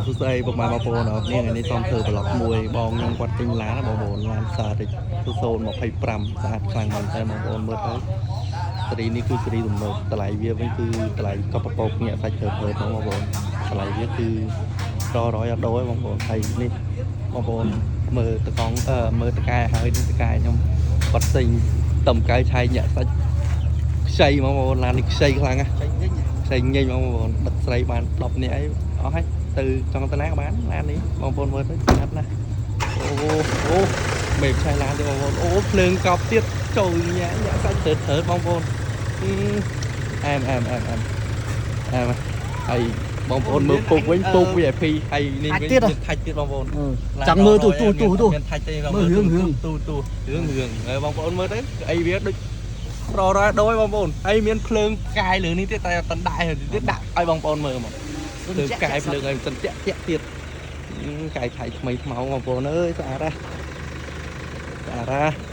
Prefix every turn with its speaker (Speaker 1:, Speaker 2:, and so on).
Speaker 1: សួស្តីពុកម៉ែបងប្អូនអរគ្នាថ្ងៃនេះសូមធ្វើប្លុកមួយបងខ្ញុំគាត់ទិញឡានណាបងប្អូនឡានសារិច025ស្អាតខ្លាំងមែនតើបងប្អូនមើលទៅសេរីនេះគឺសេរីទំនើបតម្លៃវាវិញគឺតម្លៃកប់ពពកញាក់សាច់ធ្វើធ្វើបងប្អូនតម្លៃវាគឺររយអត់ដូរទេបងប្អូនហើយនេះបងប្អូនមើលតកង់អឺមើលតកែហើយនេះតកែខ្ញុំគាត់ទិញតំកៅឆៃញាក់សាច់ខ្ចីបងប្អូនឡាននេះខ្ចីខ្លាំងណាស់ ផ្សេងញញបងប្អូនដឹកស្រីបាន10នាក់អីអស់ហើយទៅចង់ទៅណាក៏បានឡាននេះបងប្អូនមើលទៅស្អាតណាស់អូអូមេផ្ឆេះឡានទេបងប្អូនអូភ្លើងកប់ទៀតចូលញ៉ាញាក់សាច់ត្រើតត្រើតបងប្អូនអែមអែមអែមអែមអែមហើយបងប្អូនមើលពុកវិញពុក VIP ហើយនេះវិញមានថាច់ទៀតបងប្អូន
Speaker 2: ចង់មើលទូទូទូទូ
Speaker 1: មានថាច់ទេ
Speaker 2: មើលរឿងរឿង
Speaker 1: ទូទូរឿងរឿងហើយបងប្អូនមើលទៅអីវាដូចររយដូចបងប្អូនហើយមានភ្លើងផ្កាយលើនេះទៀតតែអត់តដាក់ទៀតដាក់ឲ្យបងប្អូនមើលមកភ្លើងផ្កាយភ្លើងឲ្យសិនតាក់តាក់ទៀតកាយថៃថ្មីថ្មោងបងប្អូនអើយស្អាតណាស់ស្អាតណាស់។